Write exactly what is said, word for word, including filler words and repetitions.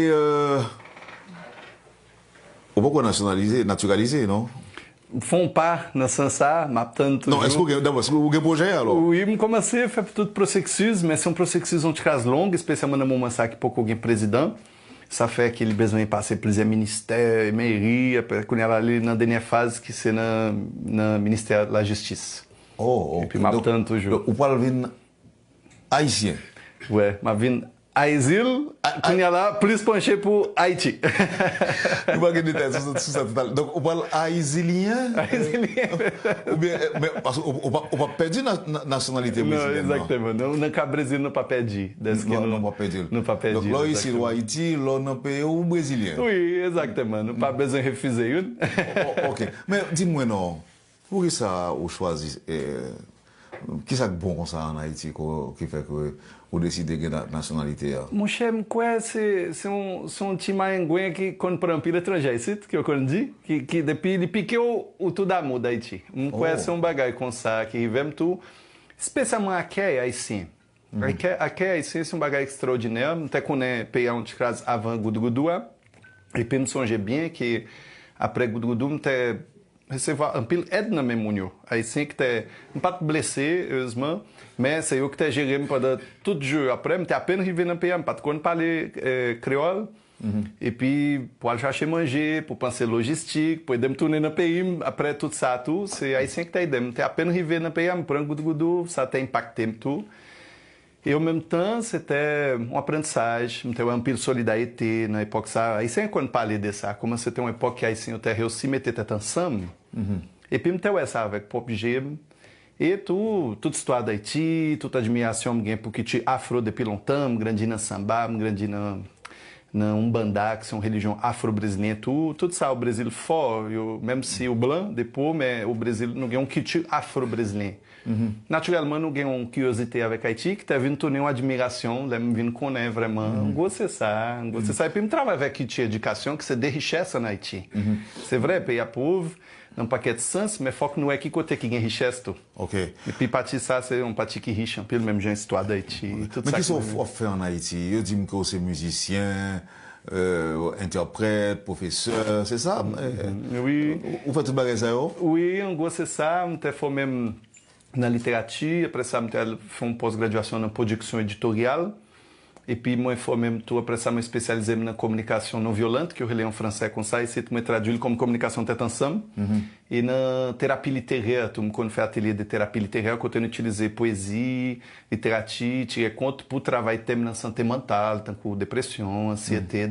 E, euh, ou poko nasyonalize, natiralize, non? Fè yon pa nan sans sa, m ap tann toujou. Non, èske ou gen, dabò, èske ou gen pwojè alò? Wi, m kòmanse fè tout pwosesis, men se yon pwosesis yon ti kras long, espesyalman nan moman sa ki poko gen prezidan. Sa fè ke li bezwen pase plizyè ministè, meri, apre kounye a la li nan dènyè faz ki se nan, nan ministè lajistis. Oh, Epi m ap tann toujou. Ou pral vin ayisyen? Wè, m ap vin Ayizil, kounye a la, plis panche pou Ayiti. Nou pa gen detay sou, sou sa total. Donk, ou pral ayizilyen? Ayizilyen. Oubyen, eh, men, paske ou, ou pa, ou pa pèdi na, na, nasyonalite Non, brezilyen, non? Egzakteman. Nou, nan ka Brezil, nou pa pèdi. Dèske Non, nou, nou pa pèdi l. Nou pa pèdi. Donk, lè w isit, ou Egzakteman. Ayiti, lè w nan peyi w, ou brezilyen. Wi, egzakteman. Nou pa bezwen refize youn. Oh, ok. Men, di mwen non, poukisa ou chwazi, eh, kisa k bon konsa ann Ayiti ko, ki fè ke ou deside gen na, nasyonalite a? Monchè, m kwè se, se yon, se yon ti mayengwen ki konn pran anpil etranje isit, ke yo konn di, ki, ki depi li pike w, ou tou damou Dayiti. M kwè Oh. Se yon bagay konsa ki rive m tou, espesyalman akèy ayisyen. Akèy, akèy ayisyen se yon bagay ekstraòdinè. M te konnen peyi a yon ti kras avan goudougoudou a. Epi m sonje byen ke apre goudougoudou, m te resevwa anpil èd nan men moun yo. Ayisyen ki te, m pa t blese, erezman, men se yo ki te jere m pandan tout jou yo. Apre, m te apèn rive nan peyi a, m pa t konn pale, eh, kreyòl. Epi, pou al chache manje, pou panse lojistik, pou ede m tounen nan peyi m, apre tout sa tou, se Ayisyen ki te ede m. M te apèn rive nan peyi a, m pran goudougoudou, sa te enpakte m tou. E an menm tan, se te yon aprantisaj, m te wè anpil solidarite nan epòk sa. Ayisyen konn pale de sa, kòman se te yon epòk ke Ayisyen yo te reyisi mete tèt ansanm. Epi m te wè sa avèk pwòp je m. E tou, tout istwa Dayiti, tout admirasyon m gen pou kilti afro depi lontan, m grandi nan sanba, m grandi nan, nan umbanda, ki se yon relijyon afro-brezilyen tou. Tout sa o Brezil fò, yo, menm si ou blan, de po, men o Brezil, nou gen yon kilti afro-brezilyen. Natirèlman, nou gen yon kiryozite avèk Ayiti ki te vin tounen yon admirasyon lè m vin konnen vrèman. An gwo, se sa. An gwo, se sa. Epi m travay avèk kilti edikasyon, ki se de richès ann Ayiti. Se vre, peyi a pòv nan pakèt sans, men fòk nou wè ki kote ki gen richès tou. Ok. Epi pati sa, se yon pati ki rich anpil, menm jan istwa Dayiti. Tout Men sa kisa ki w w ap fè ann Ayiti? Yo di m ke w se mizisyen, euh, entèprèt, pwofesè, se sa? Wi. Ou, ou fè tout bagay sa yo? Wi, an gwo, se sa. M te fòme m nan literati. Apre sa, m te al fè yon pòs gradyasyon nan pwodiksyon editoryal. Epi mwen fòme m tou, apre sa, mwen espesyalize m nan kominikasyon non vyolant, ke yo rele an fransè konsa, isit mwen tradui l kòm kominikasyon tèt ansanm. E nan terapi literè tou, m konn fè atelye de terapi literè, kote n itilize pwezi, literati, tire kont pou travay tèm nan sante mantal, tankou depresyon, ansyete,